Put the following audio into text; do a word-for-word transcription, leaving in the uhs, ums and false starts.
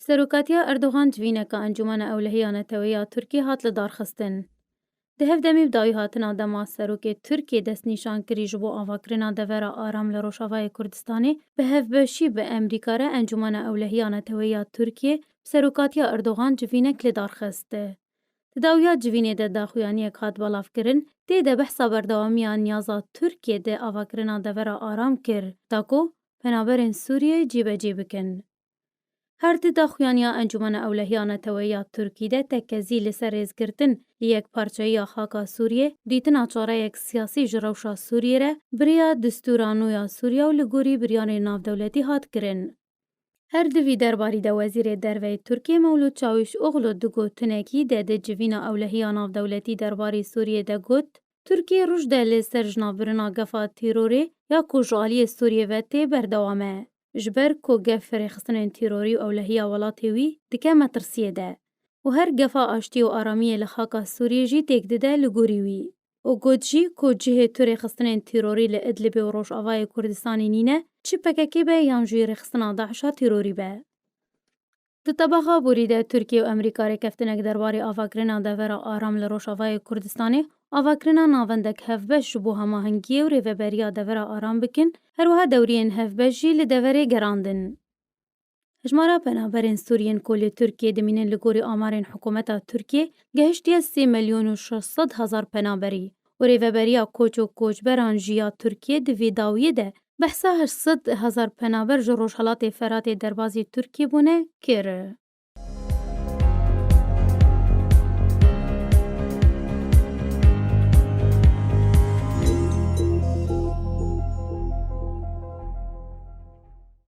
Serokatiya Erdogan civîneka Encûmena Ewlehiya Neteweyî ya Tirkiyê hat lidarxistin. Di hevdemî bi dawî hatina dema serokê Tirkiyê destnîşan kirî ji bo avakirina devera aram li Rojavayê Kurdistanê bi hevbeşî bi Emrîka re Encûmena Ewlehiya Neteweyî ya Tirkiyê bi serokatiya Erdogan civînek lidarxist. Di dawiya civînê de daxuyaniyek hat belavkirin, tê de behsa berdewamiya niyaza Tirkiyê di avakirina devera aram kir, da ku penaberên Sûriyeyê cîbecî bikin. Her di daxuyaniya Encûmena Ewlehiya Neteweyî ya Tirkî de tekezî li ser rêzgirtin li yekparçeyiya xaka Sûriyê, dîtina çareyek siyasî ji rewşa Sûriyê re, bi rêya distûra nû ya Sûriya û li gorî biryarên navdewletî hat kirin. Her di vî derbarî de Wezîrê Derve yê Tirkiyê Mewlûd Çawîşoglu di gotinekî de di civîna ewlehiya navdewletî derbarî Sûriyê de got, Tirkiye roj de li ser jinavbirina gefa tîrorê ya ku ji aliyê Sûriyê ve tê berdewam e. Ji ber ku gef rêxistinên tîrorî û ewlehiya welatê wî dike metirsiyê de û her gefa aştî û aramiyê li xaka Sûriyê jî têk dide li gorî wî. Û got jî ku cihê tu rêxistinên tîrorî li Idlibê û Rojavayê Kurdistanê nîne, çi P K K be yan jî rêxistina DAIŞ'a tîrorî be. Di tebaxa borî de Tirkiye û Amerîka rêkeftinek derbarê avakirina devera aram li Rojavayê Kurdistanê, avakirina navendek hevbeş ji bo hemahengiyê û rêveberiya devera aram bikin, her wiha dewriyên hevbeş jî li deverê gerandin. Hejmara penaberên Sûriyên ku li Tirkiyê dimînin li gorî amarên hikûmeta Tirkiyê gehiştiye sê milyon û şeş sed hezar penaberî û rêveberiya koç û koçberan jî ya Tirkiyê di vî dawiyê de behsa heşt sed hezar penaber ji Rojhelatê Feratê derbazî Tirkiyê bûne kir.